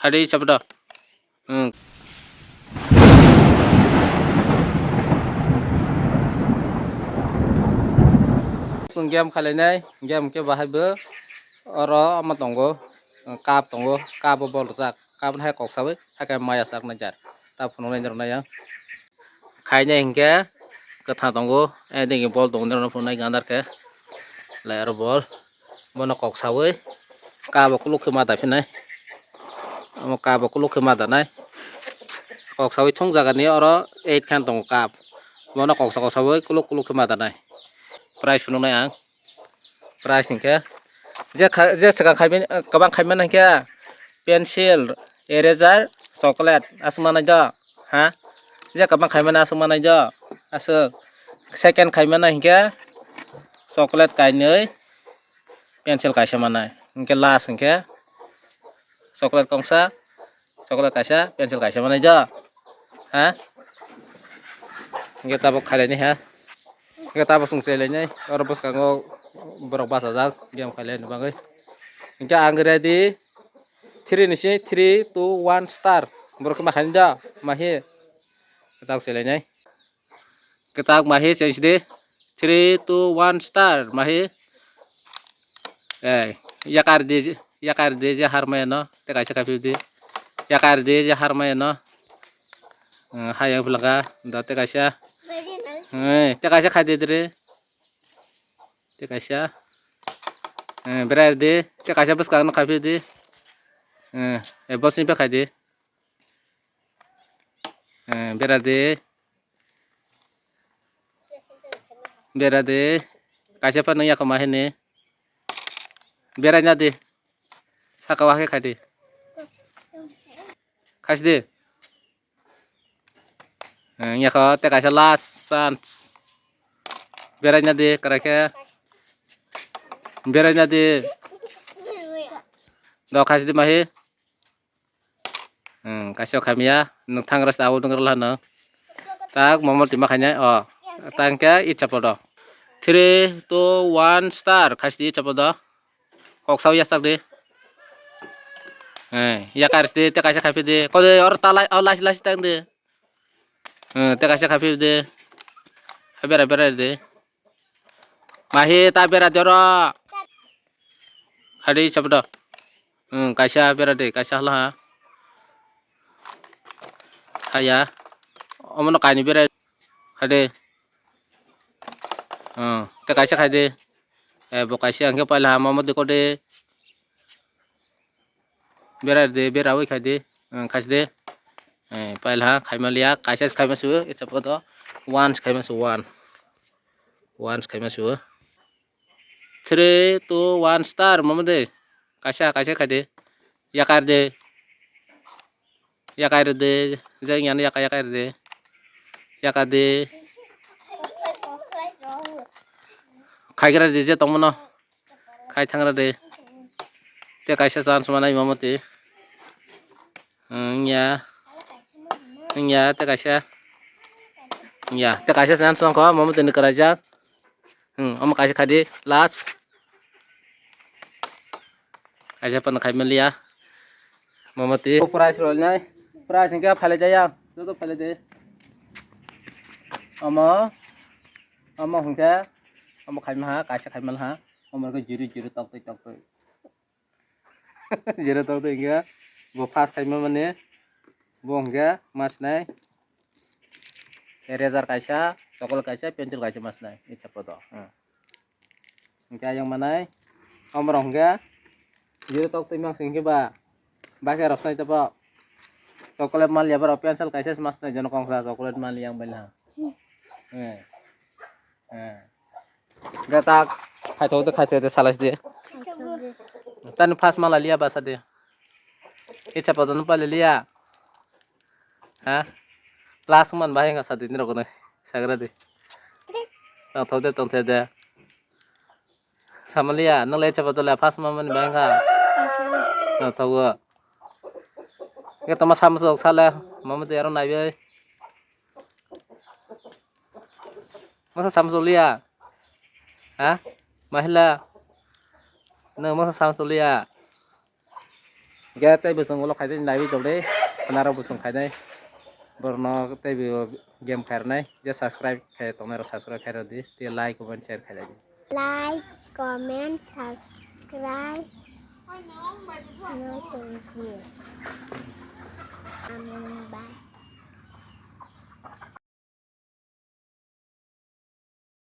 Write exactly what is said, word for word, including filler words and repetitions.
Adi chapdo. Hmm. Chwng game khailainai, game khe bahai bo oro omo tongo, cup tongo, cup o bol rwchak, cup no hai kok sawi hai khe maya chak nai jar, ta phunuknai norok nai ang. Khainai hinkhe kwthang tongo, eh, digi bol tongo norok phunuknai gandar khe, lai aro bol. Bono kok sawi cup o kuluk khe ma daphinai. Omo cup o kuluk khe ma danai. Kok sawi thung jaga ni oro eight khan tongo cup. Bono kok sa kok sawi kuluk kuluk khe ma danai. Prize phunuknai ang. Prize hinkhe je kha-, je swkang khai mani, kwbang khai mani hinkhe pencil, eraser, chocolate aswk manai do. Ha? Je kwbang khai mani aswk manai do. Aswk second khai mani hinkhe chocolate kainwi. Pencil kaisa manai. Hinkhe last hinkhe chocolate kongsa, chocolate kaisa, pencil kaisa manai do. Ha? Hinkhe tabuk khailaini ha. Hinkhe tabuk chwng chailainai. Oro bwskango borok bachajak game khailaini bagwi. Hinkhe ang ready. Three ni se three, two, one, start. Borok khe ma khaini do. Mahi. Tabuk chailainai. Kwtak mahi change di. Three, two, one, start. Mahi. Eh, yakar di, yakar di je har maya no. Tei kaisa khaiphi di. Yakar di je har maya no. Eh, hayang phlaka. Da tei kaisa. Eh, tei kaisa khai di diri. Tei kaisa. Eh, berai di. Tei kaisa bwskang no khaiphi di. Eh, eh, bosni pe khai di. Eh, bera di. Bera di. Kaisa phano yako ma hini. Berai na di. Saka wa khe khai di. Khasi di. Eh, yako te kaisa last chance. Berai na di, kara khe. Berai na di. Do khasi di mahi. Hmm, kaisa khamya, nwng thangra sa, o nwng rwla no. Tak, momo tima khainai, o. Tang khe, icha podo. Three, two, one, start. Khasi di icha podo. Kok sao yasak di. Eh, yakar di, te kaisa khaiphi di. Kode, or ta lai, o lasi lasi tang di. Eh, te kaisa khaiphi di. Bera, bera di. Mahi ta bera di oro. Hadi sabdo. Hmm, kaisa bera di, kaisa hala ha. Haya. Omono kaini bera. Hadi. Hmm, te kaisa khai di. Eh, bo kaisa angke paila ha, mamo di kode. Bera di, bera wi khai di. Hmm, khai di. Eh, paila ha, khai ma liya, kaisa khai ma su, icha podo. Once khai ma su, one. Once khai ma su. Three, two, one, start, mama de. Kaisa, kaisa khai de. Yakar de. Yakar de. Jeng yan yakar, yakar de. Yakar de. Khai gra de je tong mano. Khai thang ra de. Te kaisa chance manai mama te. Hmm, ya. Hmm, ya, te kaisa. Ya, te kaisa chance tong kho, mama te ni kara jak. Hmm, omo kaisa khai di, last. Kaisa phano khai manliya. Mama ti. Price rwlnai. Price hwnkhe phalai jaya. Joto phalai de. Omo. Omo hwnkhe. Omo khai maha, kaisa khai manha. Omo khe zero zero tok twi tok twi. Zero tok twi hwnkhe. Bo first khai mani. Bo hwnkhe mas nai. Eraser kaisa, chocolate kaisa, pencil kaisa mas nai. Icha podo. Hmm. Hingke ayang manai, omorok hingke, jero tok twi mang sing khe ba, bakhe rok sai tabo, chocolate mal ya borok pencil kaisa se mas nai jono kongsa chocolate mal yang bai laha. Eh. Eh. Hingke tak, khaito de, khaito de, salai de. Tani first mal liya basa de. Icha podo no pali liya. Ha? Last man bahai wngkha sadi nirok no. Sagra di. Tongthok de, tongthok de. Samaliya, nang le chapa tole first man mani bahai wngkha. Tongthok o. Ke toma samusok sale, mama de aro naibe. Masa samusok liya? Ha? Mahila. Nang masa samusok liya? Ge tei bwswng ulo khaidai naiwi tongdi, khwnarok bwswng khaidai. Borno tei bo game khairnai, je subscribe khai tongnai rok subscribe khairodi, tei like, comment, share khairodi. Like, comment, subscribe. No tongdi. Amung bai.